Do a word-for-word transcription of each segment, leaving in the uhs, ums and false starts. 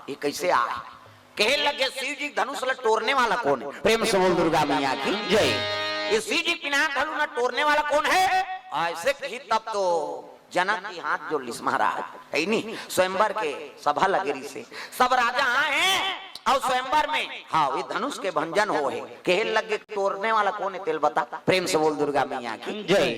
ये कैसे आय? कहे लगे, शिव जी के धनुष ला टोरने वाला कौन है? प्रेम से बोल दुर्गा मैया की जय। ये शिव जी पिनाक धनुष ला टोरने वाला कौन है? ऐसे कही तब तो जनक जी हाथ जोड़ लिस महाराज, है नी? स्वयंवर के सभा लगे रहिसे, सब राजा आए हैं और स्वयंवर में, हाँ, ये धनुष के भंजन हो है, कहे लगे, टोरने वाला कौन है तेल बता। प्रेम से बोल दुर्गा मैया की जय।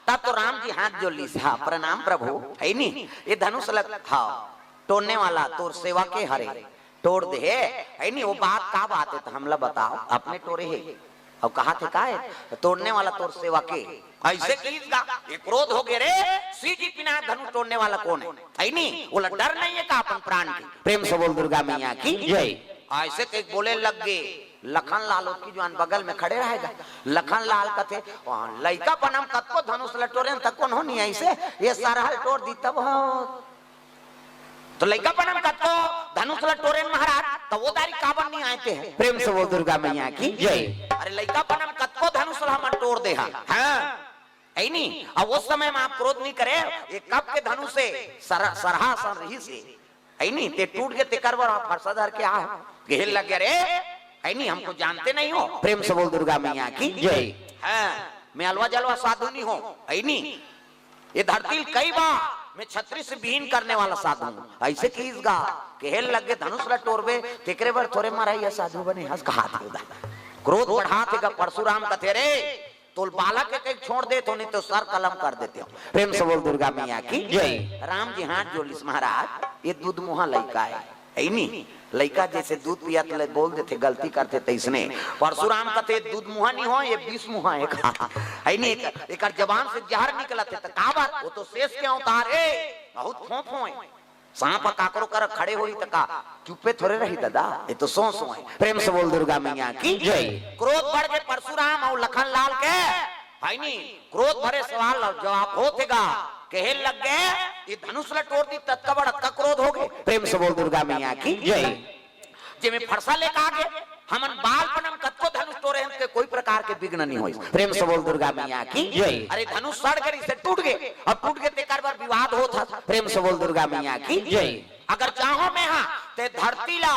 तब तो राम जी हाथ जोड़ लिस, हाँ, प्रणाम प्रभु, है नी? ये धनुष लग, हाँ, टोरने वाला तोर सेवा के हरे, टोर दे हे, है नी? वो बात का बात है, तो हमला बताओ, अपने टोरे हे, और कहा थे का है, तो टोरने वाला तोर सेवा के, ऐसे कहिस गा, ये क्रोध हो गए रे, शिव जी पिनाक धनुष टोरने वाला कौन है, है नी? बोला, डर नहीं है का अपन प्राण की? प्रेम से बोल दुर्गा मैया की जय। ऐसे कह बोले लग गए, लखन लाल ओतकी जुआन बगल में खड़े रहेगा। लखन लाल कथे, "वहाँ लइका पनम कतको धनुष लटोरे तक कौन हो नहीं ऐसे, ये सरहल टोर दी तब हो।" तो लइका पनम कतको धनुष लटोरे महाराज, तो वो दारी काबर नहीं आए थे? प्रेम से बोल दुर्गा मैया की जय। अरे लइका पनम कतको धनुष ला हमन टोर दे हा। हाँ। है नी? अब उस समय में आप क्रोध नहीं करे, ये कब के धनुष से सर-, सरहा सन रहिसे। है नी? ते टूट के तेकर बर आप फरसा धर के आ, कहे लगे, "अरे, है नी, हमको जानते नहीं हो?" प्रेम से बोल दुर्गा मैया की जय। हाँ, मैं अलवा जलवा साधु नहीं हूँ, है नी? ये धरती ल कई बार मैं छत्री से विहीन करने वाला साधु हूँ। ऐसे कहिस गा, कहे लगे, "धनुष ला टोरबे, तेकरे बर थोरे मरइया साधु बने हस," कहा थे उदा। क्रोध बढ़ा थे गा, परशुराम कथे, "रे, तोल बालक के कहीं छोड़ देत हो, नहीं तो सर कलम कर देते हो।" प्रेम से बोल दुर्गा मैया की जय। राम जी हाथ जोड़ लिस, "महाराज, ये दूध मुहा लइका है, है नी? लइका जैसे दूध पियत ले बोल देथे, गलती करथे तैसने।" परशुराम कथे, "दूध मुहा नहीं हो, ये बीस मुहा है का, है नी? एक, एकर जबान से जहर निकलत है, तो काबर? वो तो शेष के अवतार है, बहुत फोफ होए।" सांप ह काकरो कर खड़े होही त का चुप्पे थोरे रही दादा, ये तो सो सो है। प्रेम से बोल दुर्गा मैया की जय। क्रोध बढ़ के परशुराम और लखन लाल के, है नी, क्रोध भरे सवाल और जवाब होथे गा, कहे लग गए, "ये धनुष ला टोर दी, ततका बड़ अतका क्रोध हो गए।" प्रेम से बोल दुर्गा मैया की जय। जेमे फरसा लेके आ गए, हमन बालपन म कतको धनुष टोरे हन, के कोई प्रकार के विघ्न नहीं होइस। प्रेम से बोल दुर्गा मैया की जय। अरे धनुष सड़ गए, इसे टूट गए, अब टूट गए तेकर बर विवाद होत हस। प्रेम से बोल दुर्गा मैया की जय। अगर चाहो मैं हा, ते धरती ला,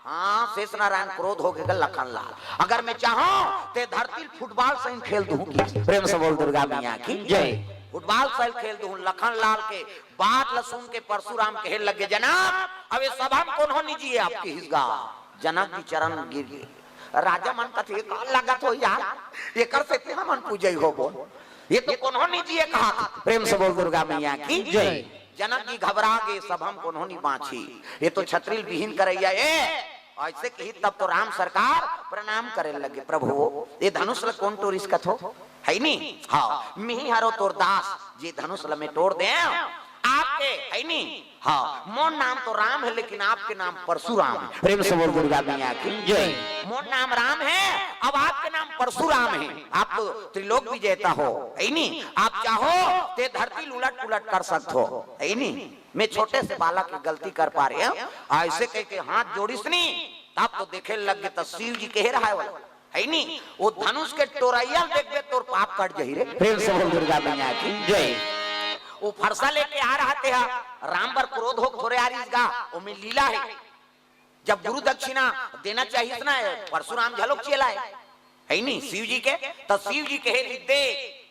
हाँ, शेष नारायण क्रोध हो गए लखन लाल, अगर मैं चाहो ते धरती ल फुटबॉल सही खेल दूं की। प्रेम से बोल दुर्गा मैया की जय। फुटबॉल सही खेल दूं लखन लाल के बात ल सुन के परशुराम कहे लगे, "जनक, अब ये सभा म कोनो नहीं जिए आपके हिसगा।" जनक जी चरण गिर गए। राजा मन कथे, "का लगत हो यार, एकर सेती हमन पूजई होबो, ये तो कोनो नहीं जिए कहा।" प्रेम से बोल दुर्गा मैया की जय। जनक जी घबरा गए, "सभा म कोनो नहीं बाँची, ये तो छत्री ल विहीन करैया ए।" ऐसे कही तब तो राम सरकार प्रणाम करे लगे, "प्रभु, ये धनुष ल कौन टोरिस कथो?" है नी? हाँ, मिही हरो तोर दास, जे धनुष ल मैं टोर दे आपके, है नी? हाँ, मोर नाम तो राम है, लेकिन आपके नाम परशुराम है। प्रेम से बोल दुर्गा मैया की जय। मोर नाम राम है, अब आपके नाम परशुराम है। आप तो त्रिलोक विजेता हो, है नी? आप चाहो ते धरती ल उलट पुलट कर सकत हो, है नी? मैं छोटे से बालक के गलती कर पा रहे हैं। ऐसे कह के हाथ जोड़िस नी, तब तो देखे लग गए, तो शिव जी कहे रहा है वाला। है नी, वो धनुष के टोरैया ल देखबे तोर पाप कट जही रे। प्रेम से बोल दुर्गा मैया की जय। वो फरसा लेके आ रहा ते हा, राम बर क्रोध होके थोरे आ रहिस गा, ओमे लीला है। जब गुरु दक्षिणा देना चाहिए ना, परशुराम झलोक चेला है, है नी, शिव जी के, तो शिव जी कहे रिद्दे,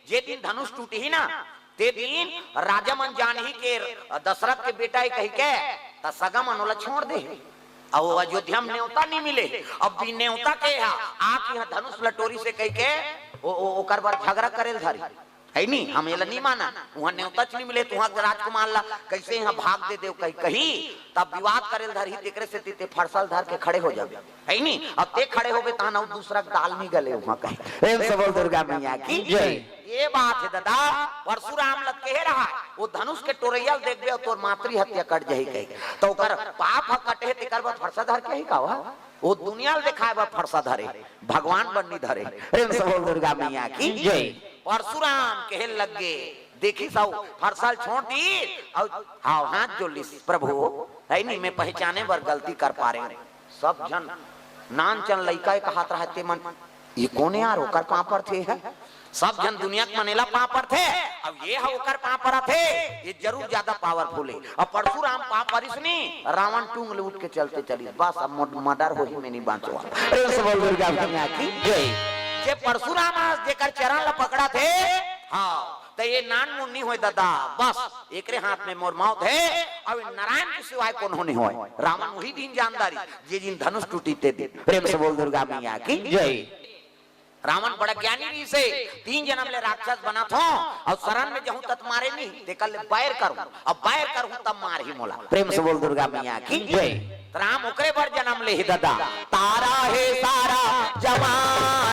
जे दिन धनुष टूटही ना, ते दिन राजा मन जानही के दशरथ के बेटा है कही के, त सगा मन ओला छोड़ दे। अब वो अयोध्या में नेवता नहीं मिले, अब भी नेवता के हा, आके यहाँ धनुष ल टोरिस कही के, ओ, ओ, ओकर बर झगड़ा करे ल धरी। है नी, हम एला नहीं माना, वहाँ नेवता च नहीं मिले, तुहाँ के राजकुमार ला कैसे यहाँ भाग दे देव कही, कही, तब विवाद करे ल धरी, तेकरे से ते फरसा ल धर के खड़े हो जाबे। है नी, अब ते खड़े होबे तहां अउ दूसरा के दाल नहीं गले वहाँ कही। प्रेम से बोल दुर्गा मैया की जय। ये बात है दादा, परशुराम ल कहे रहा, वो धनुष के टोरैया ल देखबे अउ तोर मातृ हत्या कट जाही कही, तो ओकर पाप ह कटे, तेकर बर फरसा धर के ही का हुआ? वो दुनिया ल दिखाए बर फरसा धरे, भगवान बर नहीं धरे। प्रेम से बोल दुर्गा मैया की जय। परशुराम कहे लग गे, देखिस अउ फरसा ल छोड़ दिस, अउ हाव हाथ जोड़ लिस, "प्रभु, है नहीं, मैं पहचाने बर गलती कर पा रहे हूँ।" सब झन नान चन लइका एक हाथ रहते मन, "ये कौन यार, ओकर पाँव परथे है?" सब झन दुनिया के मन एला पांव परथे, अब ये ह ओकर पांव परत हे, ये जरूर ज्यादा पावरफुल हे। अब परशुराम पांव परिस नी, रावण टूंग ले उठ के चलते चलिस, बस अब मर्डर होही, मैं नहीं बांचो। प्रेम से बोल दुर्गा मैया की जय। जे परशुराम आज जेकर चरण ला पकड़त हे, हाँ, त ये नान मुन नहीं होय दादा, बस एकरे हाथ में मोर मौत हे। अब नारायण के सिवाय कोनो नहीं होय। रावण वही दिन जान डारिस, जे दिन धनुष टूटी ते दिन। प्रेम से बोल दुर्गा मैया की जय। रावण बड़ा ज्ञानी रहिस हे, तीन जनम ले राक्षस बनत हों, अउ शरण में जहूं तब मारे नहीं, तेकर ले बैर करहूं, अब बैर करहूं तब मारही मोला। प्रेम से बोल दुर्गा मैया की जय। राम ओकरे बर जनम ले हे दादा, तारा हे सारा जमाना।